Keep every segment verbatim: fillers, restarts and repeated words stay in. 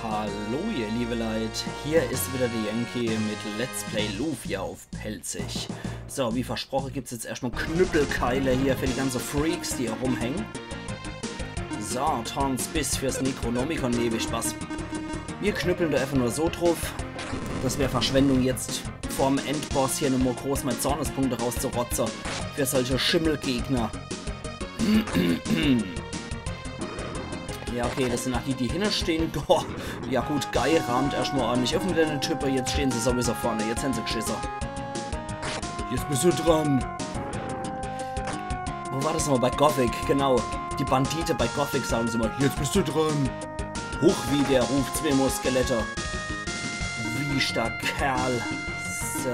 Hallo ihr liebe Leit, hier is wieder de Yankee mit Let's Play Lufia uff Pälzisch. So, wie versproche gibt's jetzt erschtmol Knüppelkeile hier für die ganze Freaks, die hier rumhängen. So, Zornsbiss fürs Necronomicon, nee, Spaß. Mir knüppeln do einfach nur so druff. Das wär Verschwendung jetzt vorm Endboss hier nochmol groß mei Zornespunkte rauszurotze. Für solche Schimmelgegner. Ja, okay, das sin ach die, die hinne stehn. Boah. Ja gut, Guy raamt erschtmol ordentlich uff mit denne Type. Jetzt stehn se sowieso vorne. Jetzt hän se Gschisse. Jetzt bist du dran. Wo war das nochmol? Bei Gothic, genau. Die Bandite bei Gothic sagen se immer: „Jetzt bist du dran.“ Huch, wie der ruft, zweemol Skelette. Wieschter Kerl. So.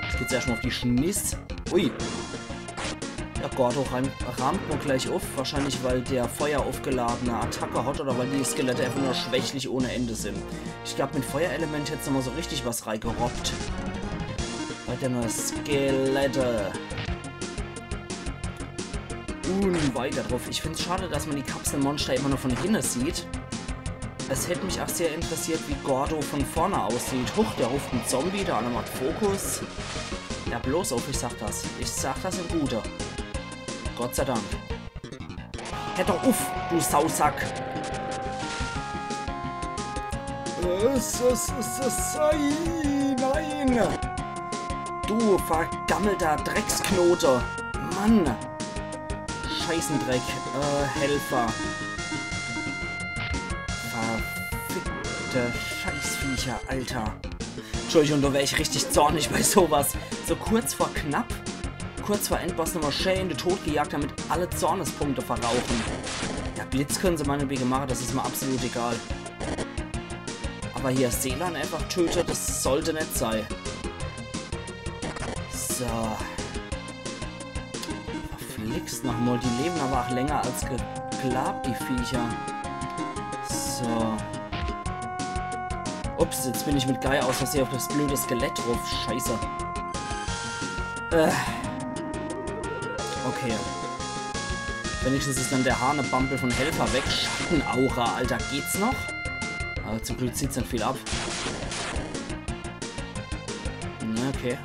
Jetzt gibt's erschtmol uff die Schniss. Ui. Ja, Gordo reim-, raamt mer gleich uff. Wahrscheinlich, weil der Feuer uffgeladene Attacke hat oder weil die Skelette einfach nur schwächlich ohne Ende sin. Ich glaab, mit Feuerelement hätt se mol so richtig was reigerobbt. Bei denne Skelette. Un weiter druff. Ich find's schade, dass mer die Kapselmonster immer nur von hinne sieht. Es hätt mich ach sehr interessiert, wie Gordo von vorne aussieht. Huch, der ruft en Zombie, der anner macht Fokus. Ja, bloß uff, ich sag das. Ich sag das im Gute. Gott sei Dank. Hör doch uff, du Sausack. Es, es, es, es, ei, nein. Du vergammelter Drecksknote. Mann. Scheißendreck. Äh, Helfer. Verfickte Scheißviecher, Alter. Entschuldigung, do wär ich richtig zornig bei sowas. So kurz vor knapp, kurz vor Endboss nochmol schää in de Tod gejagt, damit alle Zornespunkte verrauchen. Ja, Blitz könne se meinetwege mache, das is mer absolut egal. Aber hier Selan einfach töte, das sollt net sei. So. Verflixt nochmol, die lewen aber ach länger als geglaabt, die Viecher. So. Ups, jetzt bin ich mit Guy aus Versehen uff das blöde Skelett druff. Scheiße. Äh. Okay. Wenigstens is dann der Hanebambel von Helfer weg. Schattenaura, Alter, geht's noch? Aber zum Glück zieht's net viel ab. Na, okay.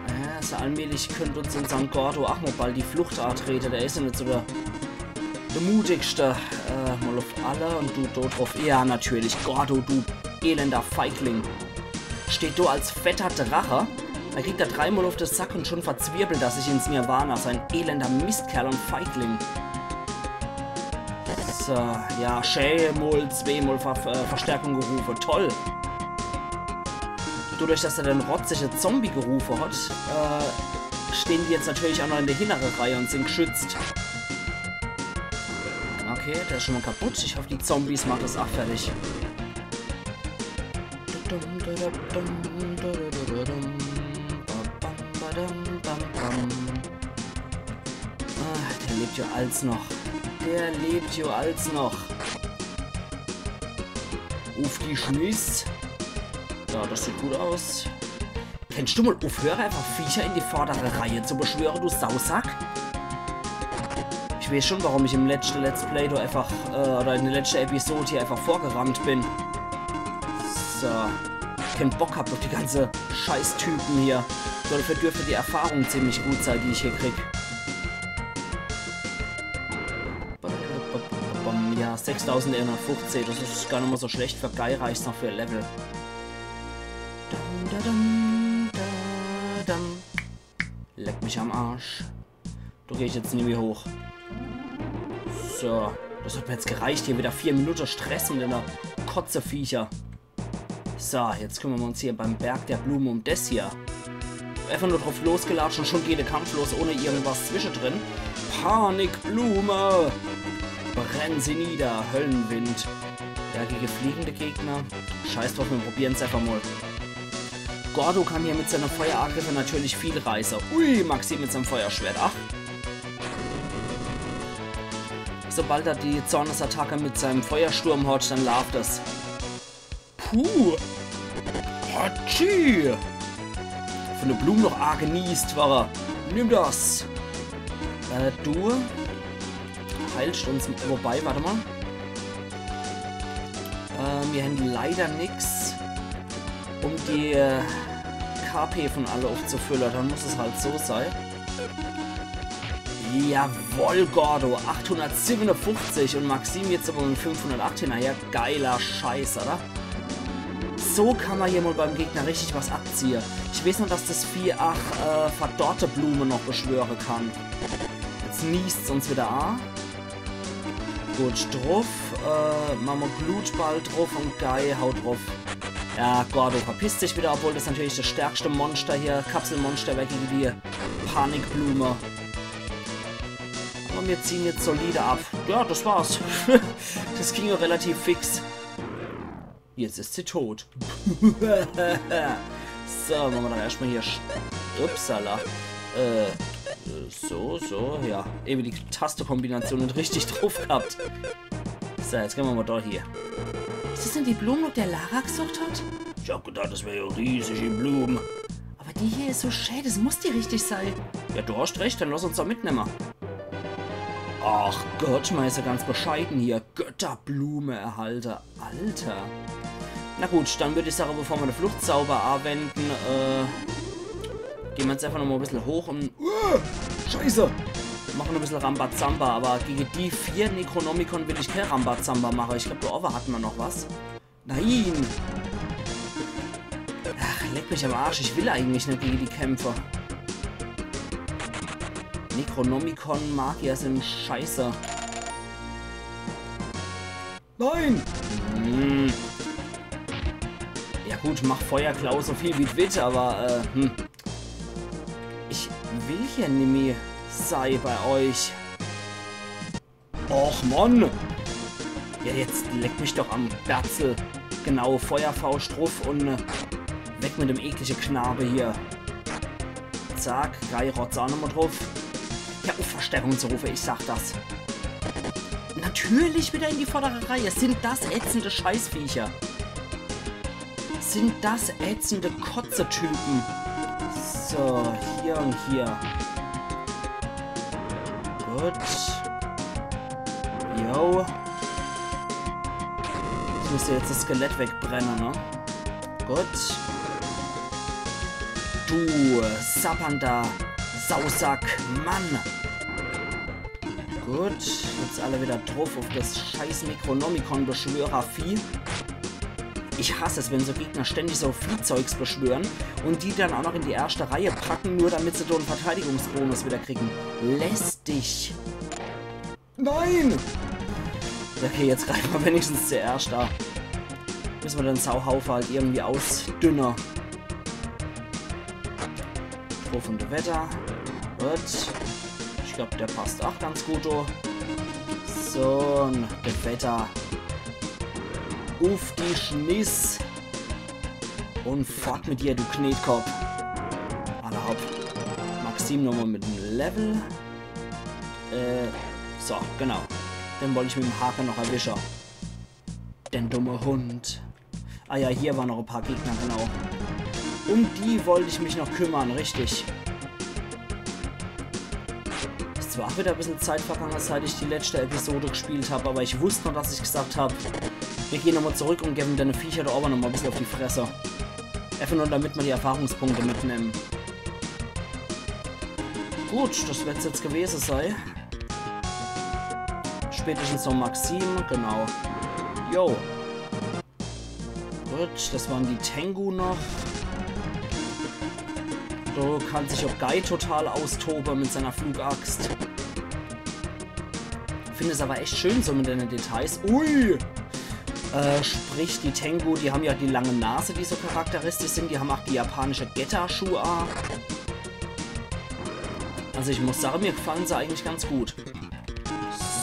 Ja, so allmählich könnt uns unsern Gordo ach mol bald die Flucht atrete. Der is ja net so der, der mutigste. Äh, mol uff alle un du do druff. Ja, natürlich. Gordo, du elender Feigling. Steht do als fetter Drache. Do kriegt er dreimol uff de Sack un schon verzwirbelt er sich ins Nirvana. So en elender Mistkerl un Feigling. So, ja, schää mol zweemol Ver äh, Verstärkung gerufe. Toll. Dadurch, dass er den rotzige Zombie gerufe hat, äh, stehen die jetzt natürlich ach noch in der hinnere Reihe un sin gschützt. Okay, der is schon mol kaputt. Ich hoff, die Zombies macht das ach fertig. Ah, der lebt jo als noch. Der lebt jo als noch. Uff die Schniss. Ja, das sieht gut aus. Kennst du mol uffhöre, einfach Viecher in die vordere Reihe zu beschwöre, du Sausack? Ich weeß schon, warum ich im letschte Let's Play do einfach, äh, oder in der letschte Episode hier einfach vorgerannt bin. So. Kän Bock hab uff die ganze Scheißtypen hier. Dafür dürfte die Erfahrung ziemlich gut sei, die ich hier krieg. Ja, sechstausendeinhundertfünfzig, das is gar net mol so schlecht. Für Guy reicht's noch für Level. Dum, da, dum, da, dum. Leck mich am Arsch. Do geh ich jetzt nimmi hoch. So, das hat mer jetzt gereicht. Hier wieder vier Minute Stress mit einer Kotzeviecher. So, jetzt kümmern mer uns hier beim Berg der Blume um des hier. Einfach nur druff losgelatscht un schon geht de Kampf los, ohne irgendwas zwischedrin. Panikblume! Brenn sie nieder, Höllenwind. Ja, gege fliegende Gegner. Scheiß druff, mir probieren's einfach mol. Gordo kann hier mit seine Feueragriffe natürlich viel reiße. Ui, Maxim mit seinem Feuerschwert. Ach. Sobald er die Zornesattacke mit seinem Feuersturm hat, dann laaft es. Puh. Hatschi. Von der Blume noch arg genießt war er. Nimm das. Äh, du heilst uns. Wobei, warte mol. Mir hän leider nix, um die äh, K P von alle aufzufüllen. Dann muss es halt so sein. Jawoll, Gordo. Achthundertsiebenundfünfzig und Maxim jetzt aber mit fünfhundertacht hinnerher. Geiler Scheiß, oder? So kann man hier mal beim Gegner richtig was abziehe. Ich weiß noch, dass das Vieh ach äh, verdorrte Blume noch beschwöre kann. Jetzt niest's uns wieder a. Gut, druff. Äh, mache mer Glutball druff und Guy, hau druff. Ja, Gordo verpisst sich wieder, obwohl das natürlich das stärkste Monster hier, Kapselmonster, wäre gege die Panikblume. Aber mir ziehen jetzt solide ab. Ja, das war's. Das ging ja relativ fix. Jetzt ist sie tot. So, mache mer doch erstmal hier. Sch- Upsala. Äh, so, so, ja. Eben die Tastekombination nicht richtig drauf gehabt. So, jetzt gehen wir mal da hier. Ist das denn die Blume, nach der Lara gesucht hat? Ich hab gedacht, das wäre ja riesig, die Blume. Aber die hier ist so schä, das muss die richtig sein. Ja, du hast recht, dann lass uns da mitnehmen. Ach Gott, man ist ja ganz bescheiden hier. Götterblume erhalte. Alter. Na gut, dann würde ich sagen, bevor wir den Fluchtzauber anwenden, äh, gehen wir jetzt einfach nochmal ein bisschen hoch und... Uh, Scheiße! Machen ein bisschen Rambazamba, aber gegen die vier Necronomicon will ich kein Rambazamba machen. Ich glaube, da oben hatten wir noch was. Nein! Ach, leck mich am Arsch. Ich will eigentlich nicht gegen die kämpfen. Necronomicon-Magier sind scheiße. Nein! Hm. Ja gut, mach Feuerklau so viel wie du willst, aber äh, hm. Ich will hier nimmi sei bei euch. Och Mann! Ja, jetzt leck mich doch am Berzel. Genau, Feuerfaust drauf und äh, weg mit dem eklige Knabe hier. Zack, Guy rotzt auch nochmal drauf. Ja, auf Verstärkung zu rufen, ich sag das. Natürlich wieder in die vordere Reihe. Sind das ätzende Scheißviecher. Sind das ätzende Kotze-Typen. So, hier und hier. Gut. Yo. Das müsste jetzt das Skelett wegbrenne, ne? Gut. Du sappender Sausack, Mann. Gut, jetzt alle wieder drauf auf das scheiß Necronomicon-Beschwörer-Vieh. Ich hasse es, wenn so Gegner ständig so Viehzeugs beschwören und die dann auch noch in die erste Reihe packen, nur damit sie dort einen Verteidigungsbonus wieder kriegen. Lästig. Nein! Okay, jetzt greifen wir wenigstens zuerst da. Müssen wir den Sauhaufe halt irgendwie ausdünnen. Prof und Wetter. Gut. Ich glaube, der passt auch ganz gut, du. So, und der Wetter. Uff die Schniss. Und fort mit dir, du Knetkopp. Alla hopp. Maxim nochmal mit dem Level. Äh, so, genau. Den wollte ich mit dem Haken noch erwischen. Den dummen Hund. Ah ja, hier waren noch ein paar Gegner, genau. Um die wollte ich mich noch kümmern, richtig. Ist zwar auch wieder ein bisschen Zeit vergangen, seit ich die letzte Episode gespielt habe, aber ich wusste noch, dass ich gesagt habe, wir gehen nochmal zurück und geben den Viecher da oben nochmal ein bisschen auf die Fresse. Einfach nur, damit wir die Erfahrungspunkte mitnehmen. Gut, das wird's jetzt gewesen sein. Spätestens so Maxim, genau. Yo. Gut, das waren die Tengu noch. Da kann sich auch Guy total austoben mit seiner Flugaxt. Finde es aber echt schön so mit den Details. Ui! Äh, sprich, die Tengu, die haben ja die lange Nase, die so charakteristisch sind. Die haben auch die japanische Getter-Schuhe an. Also ich muss sagen, mir gefallen sie eigentlich ganz gut.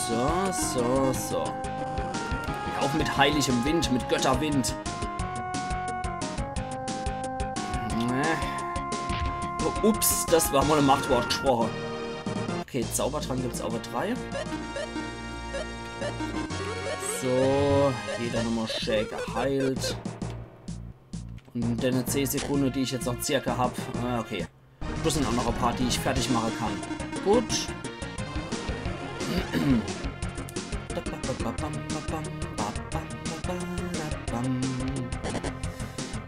So, so, so. Ja, auch mit heiligem Wind, mit Götterwind. Ne. Oh, ups, das war mal ein Machtwort gesprochen. Okay, Zaubertrank gibt's auch drei. So, jeder nochmal schä geheilt. Und in den zehn Sekunden, die ich jetzt noch circa hab. Ah, okay. Das sind auch noch ein paar, die ich fertig machen kann. Gut. Ähm,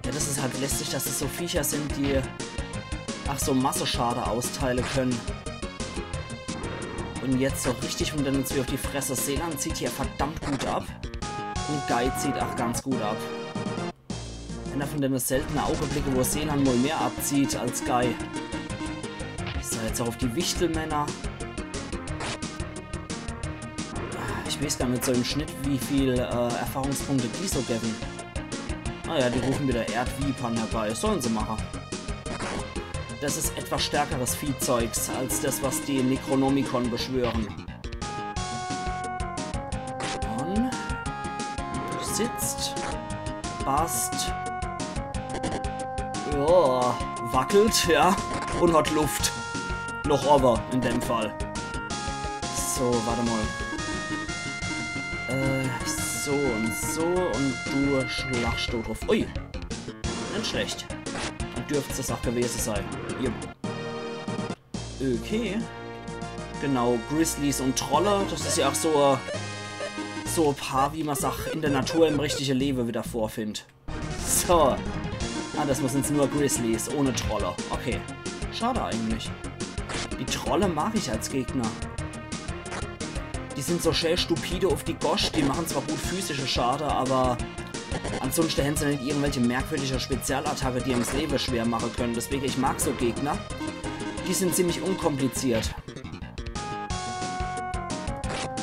ja, das is halt lästig, dass es so Viecher sin, die ach so Masseschade austeile könne. Un jetzt so richtig vun denne zwee uff die Fresse. Selan zieht hier verdammt gut ab. Un Guy zieht ach ganz gut ab. Einer vun denne seltene Augeblicke, wo Selan mol mehr abzieht als Guy. So, jetzt ach uff die Wichtelmänner. Ich weeß gar net so im Schnitt, wie viel äh, Erfahrungspunkte die so gewwe. Naja, die rufen wieder Erdviper herbei. Sollen se mache. Das is etwas stärkeres Viehzeugs als das, was die Necronomicon beschwören. Un sitzt. Passt. Ja, wackelt, ja. Un hat Luft. Noch owwe in dem Fall. So, wart mol. Äh, so un so un du schlachst do druff. Ui, net schlecht. Dann dürft's das ach gewese sei. Jupp. Okay. Genau, Grizzlies un Trolle, das is ja ach so, äh, so e Paar, wie ma's ach in der Natur im richtige Lewe wieder vorfindt. So. Ah, das sin nur Grizzlies, ohne Trolle. Okay. Schade eigentlich. Die Trolle mag ich als Gegner. Die sin so schä stupide uff die Gosch, die machen zwar gut physische Schade, aber ansunschte hän se net irgendwelche merkwürdige Spezialattacke, die ems Lewe schwer mache könne. Deswege, ich mag so Gegner. Die sin ziemlich unkompliziert.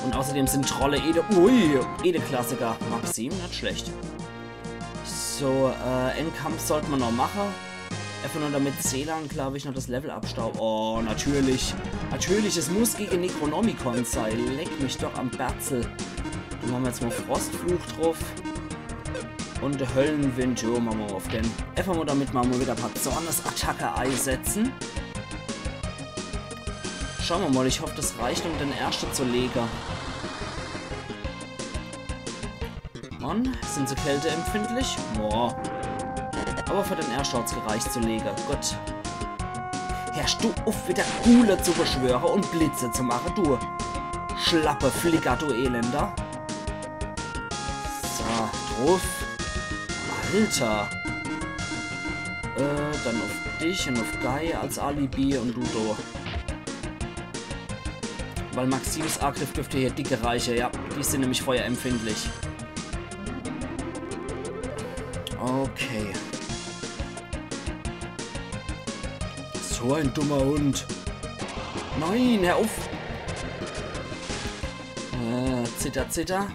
Un außerdem sin Trolle eh de, ui, eh de Klassiker. Maxim, net schlecht. So, äh, en Kampf sollt ma noch mache. Einfach nur damit Selan, glaub ich, noch das Level abstaubt. Oh, natürlich. Natürlich, es muss gege Necronomicon sei. Leck mich doch am Berzel. Dann mache ma jetzt mol Frostfluch druff. Un de Höllenwind, jo, mache ma uff den. Einfach mol damit ma mol wieder e paar Zornesattacke eisetze. Schaue ma mol, ich hoff, das reicht, um den Erschte zu lege. Mann, sin se kälteempfindlich? Boah. Aber für den Erschte hat's gereicht zu lege. Gut. Hörscht du uff, wieder Gule zu beschwöre un Blitze zu mache, du schlappe Flicker, du elender. So, druff. Alter. Äh, dann uff dich un uff Guy als Alibi un du do. Weil Maxims Agriff dürfte hier dicke reiche, ja. Die sin nämlich feuerempfindlich. Okay. So ein dummer Hund. Nein, hör uff. Äh, zitter, zitter.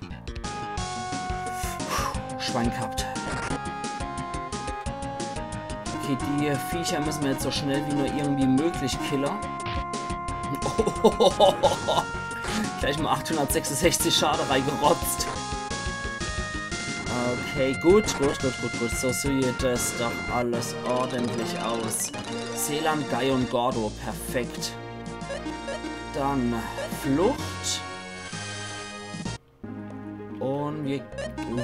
Puh, Schwein gehabt. Okay, die Viecher müsse ma jetzt so schnell wie nur irgendwie möglich kille. Gleich mol achthundertsechsundsechzig Schade reigerotzt. Okay, gut, gut, gut, gut, gut. So sieht das doch alles ordentlich aus. Selan, Guy un Gordo, perfekt. Dann Flucht. Un wir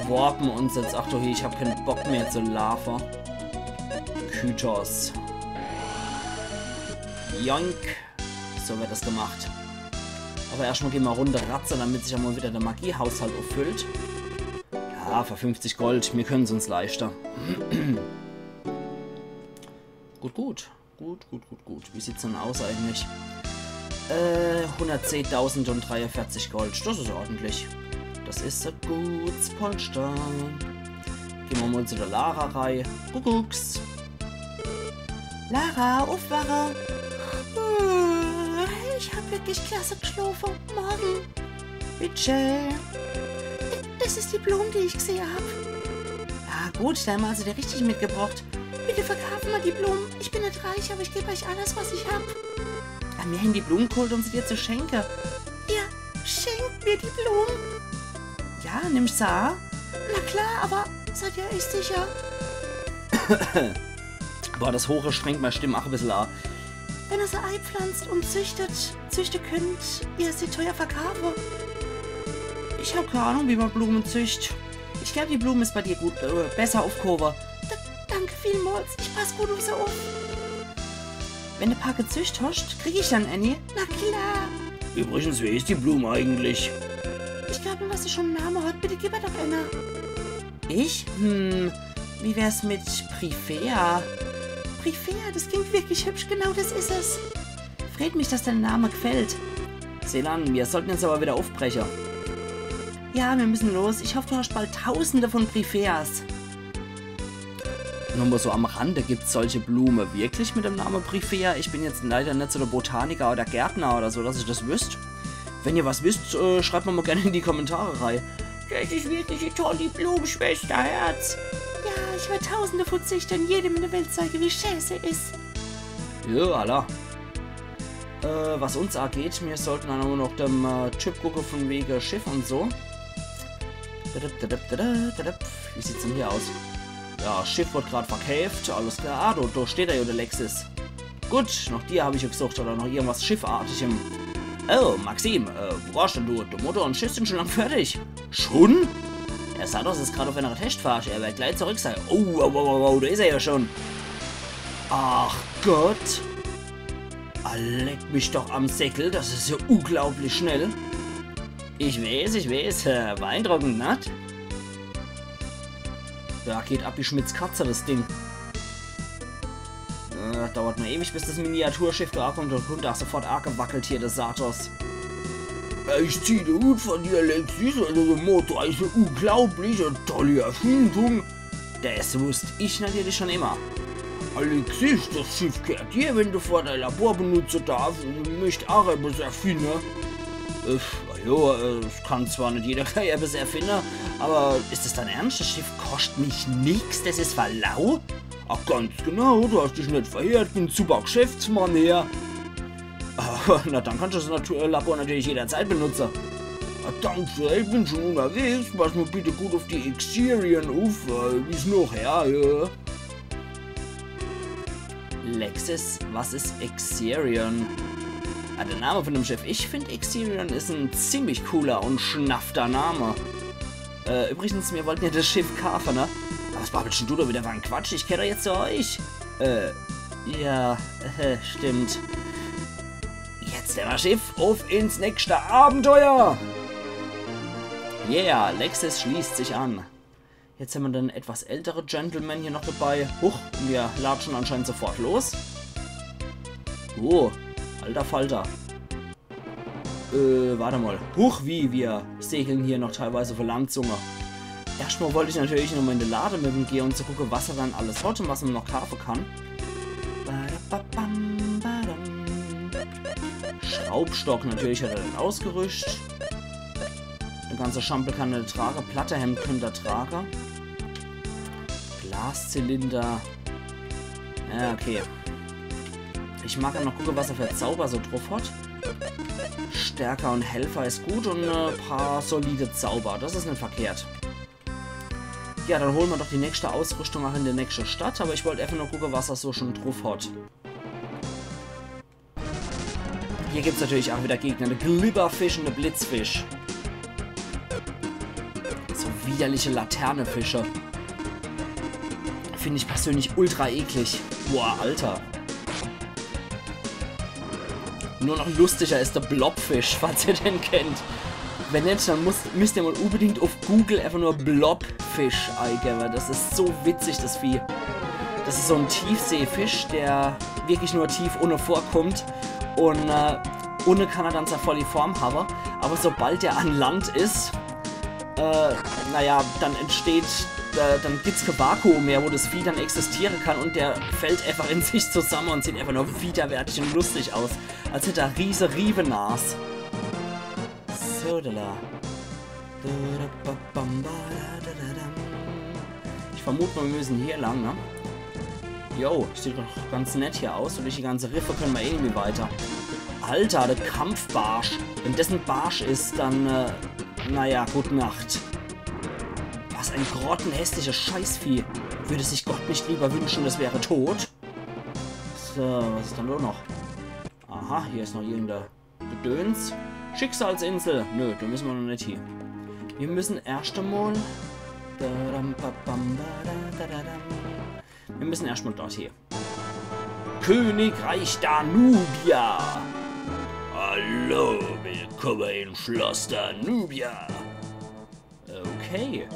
warpen uns jetzt. Ach du, ich hab kein Bock mehr zu laafe. Kytos. Joink. So wird das gemacht. Aber erscht mol gehn ma Runde ratze, damit sich ja mol wieder der Magiehaushalt auffüllt. Ja, für fünfzig Gold, mir können's uns leischte. Gut, gut. Gut, gut, gut, gut. Wie sieht's denn aus eigentlich? Äh, hundertzehntausend un dreiundvierzig Gold. Das is ordentlich. Das is e guts Polster. Gehn ma mol zu der Lara rei. Kuckucks. Lara, uffwache. Äh, ich hab wirklich klasse geschlofe. Morgen. Bitte. Das is die Blum, die ich gesehe hab. Ah, gut, dann hawwe se die richtig mitgebracht. Bitte verkaaf ma die Blum. Ich bin net reich, aber ich geb euch alles, was ich hab. Ah, mir hän die Blum geholt, um se dir zu schenke. Ja, schenkt mir die Blum. Ja, nimmscht se? Na klar, aber seid ihr euch sicher? Boah, das Hoche strengt mei Stimm ach e bissel a. Wenn ihr se eipflanzt un züchtet, züchte könnt ihr se teuer verkaafe. Ich hab kei Ahnung, wie ma Blume zücht. Ich glaub, die Blum is bei dir gut, äh, besser uffgehowe. D-, danke vielmals. Ich pass gut uff se uff. Wenn de paar gezücht hoscht, krieg ich dann enni? Na klar. Übrigens, wie is die Blum eigentlich? Ich glaub, was se schon en Name hat. Bitte gib er doch enner. Ich? Hm, wie wär's mit Pryfea? Pryfea, das klingt wirklich hübsch, genau das is es. Freut mich, dass der Name gefällt. Selan, mir sollten jetzt aber wieder aufbrechen. Ja, wir müssen los. Ich hoffe, du hast bald Tausende von Pryfeas. Nur mal so am Rande, gibt's solche Blume wirklich mit dem Namen Pryfea? Ich bin jetzt leider nicht so der Botaniker oder Gärtner oder so, dass ich das wüsst. Wenn ihr was wisst, äh, schreibt mir mal gerne in die Kommentare rein. Das ist wirklich eine tolle Blume, Schwesterherz. Ja, ich werde Tausende von Züchtern jedem in der Welt zeigen, wie schön sie ist. Ja, alla. Äh, was uns angeht, wir sollten dann nur noch dem äh, Typ gucken von wegen Schiff und so. Dadap, dadap, dadap, dadap. Wie sieht's denn hier aus? Ja, Schiff wird grad verkauft, alles klar. Ah, da, da steht er ja, der Lexis. Gut, nach dir habe ich ja gesucht oder nach irgendwas Schiffartigem. Oh, Maxim, äh, wo warst denn du? Der Motor und Schiff sind schon lang fertig. Schon? Der Satos ist gerade auf einer Testfahrt, er wird gleich zurück sein. Oh, oh, oh, oh, oh, da ist er ja schon. Ach Gott. Ah, leck mich doch am Säckel, das ist ja unglaublich schnell. Ich weiß, ich weiß, äh, beeindruckend, ne? Da geht ab wie Schmitz Katze, das Ding. Äh, dauert nur ewig, bis das Miniaturschiff da ankommt und kommt auch sofort angewackelt hier, der Satos. Äh, ich zieh den Hut von dir, Lexis, also der Motor ist ja unglaublich, eine tolle Erfindung. Das wusst ich natürlich schon immer. Lexis, das Schiff gehört dir, wenn du vor dein Labor benutzen darfst und möchtest auch etwas erfinden. Äh, ja, äh, es kann zwar nicht jeder gleich etwas erfinden, aber ist das dein Ernst? Das Schiff kostet mich nix, das ist verlau? Ach, ganz genau, du hast dich nicht verhört, bin super Geschäftsmann hier. Aber, na, dann kannst du das Natur Labor natürlich jederzeit benutzen. Ah, danke, ich bin schon unterwegs. Pass mal bitte gut auf die Exerion auf, äh, bis nachher, ja. Lexis, was ist Exerion? Ah, der Name von dem Schiff. Ich find, Exerion ist ein ziemlich cooler und schnafter Name. Äh, übrigens, wir wollten ja das Schiff kaufen, ne? Aber was babbelst denn du da wieder für einen Quatsch? Ich gehör doch jetzt zu euch. Äh, ja, äh, stimmt. Jetzt nehmen wir Schiff, auf ins nächste Abenteuer! Yeah, Lexis schließt sich an. Jetzt haben wir den etwas älteren Gentleman hier noch dabei. Huch, wir latschen anscheinend sofort los. Oh, alter Falter. Äh, warte mal. Huch, wie, wir segeln hier noch teilweise für Landzunge. Erstmal wollte ich natürlich nochmal in den Laden mit ihm gehen und zu gucken, was er dann alles hat und was man noch kaufen kann. Schraubstock natürlich hat er dann ausgerüstet. Eine ganze Schampel kann er tragen. Platterhemd könnte er tragen. Glaszylinder. Ja, okay. Ich mag ja noch gucken, was er für Zauber so drauf hat. Stärker und Helfer ist gut und ein paar solide Zauber. Das ist nicht verkehrt. Ja, dann holen wir doch die nächste Ausrüstung auch in der nächsten Stadt, aber ich wollte einfach nur gucken, was er so schon drauf hat. Hier gibt's natürlich auch wieder Gegner. Eine Glibberfisch und eine Blitzfisch. So widerliche Laternefische. Finde ich persönlich ultra eklig. Boah, Alter. Nur noch lustiger ist der Blobfisch, falls ihr den kennt. Wenn nicht, dann müsst, müsst ihr mal unbedingt auf Google einfach nur Blobfisch eingeben. Das ist so witzig, das Vieh. Das ist so ein Tiefseefisch, der wirklich nur tief unne vorkommt. Und äh, unne kann er dann seine volle Form haben. Aber sobald er an Land ist, äh, naja, dann entsteht, äh, dann gibt's kein Vakuum mehr, wo das Vieh dann existieren kann und der fällt einfach in sich zusammen und sieht einfach nur widerwärtig und lustig aus. Als hätte er riese Riebenas. So, da, da. Ich vermute mal, wir müssen hier lang, ne? Jo, sieht doch ganz nett hier aus. Und durch die ganze Riffe können wir eh nicht mehr weiter. Alter, der Kampfbarsch. Wenn das ein Barsch ist, dann, äh, naja, gute Nacht. Was ein grottenhässliches Scheißvieh. Würde sich Gott nicht lieber wünschen, es wäre tot? So, was ist dann da noch? Aha, hier ist noch irgendein Gedöns. Schicksalsinsel. Nö, da müssen wir noch nicht hin. Wir müssen erst einmal. Wir müssen erst mal dort hin. Königreich Danubia. Hallo, willkommen im Schloss Danubia. Okay.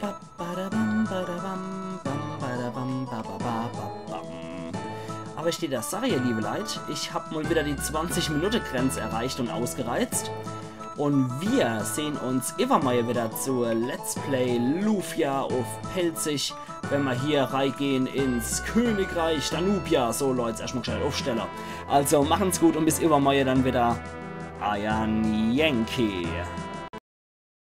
Ba, ba, da, bam, ba, da, bam, bam, ba, da, bam, ba, ba, ba, ba, bam. Aber ich dät das sage, ihr liebe Leit, ich hab mal wieder die zwanzig Minute Grenze erreicht und ausgereizt. Und wir sehen uns iwwermorje wieder zur Let's Play Lufia auf Pälzisch, wenn wir hier reigehen ins Königreich Danubia. So, Leit, erstmal gescheit aufstelle. Also machen's gut und bis iwwermorje dann wieder. Eier Yankee.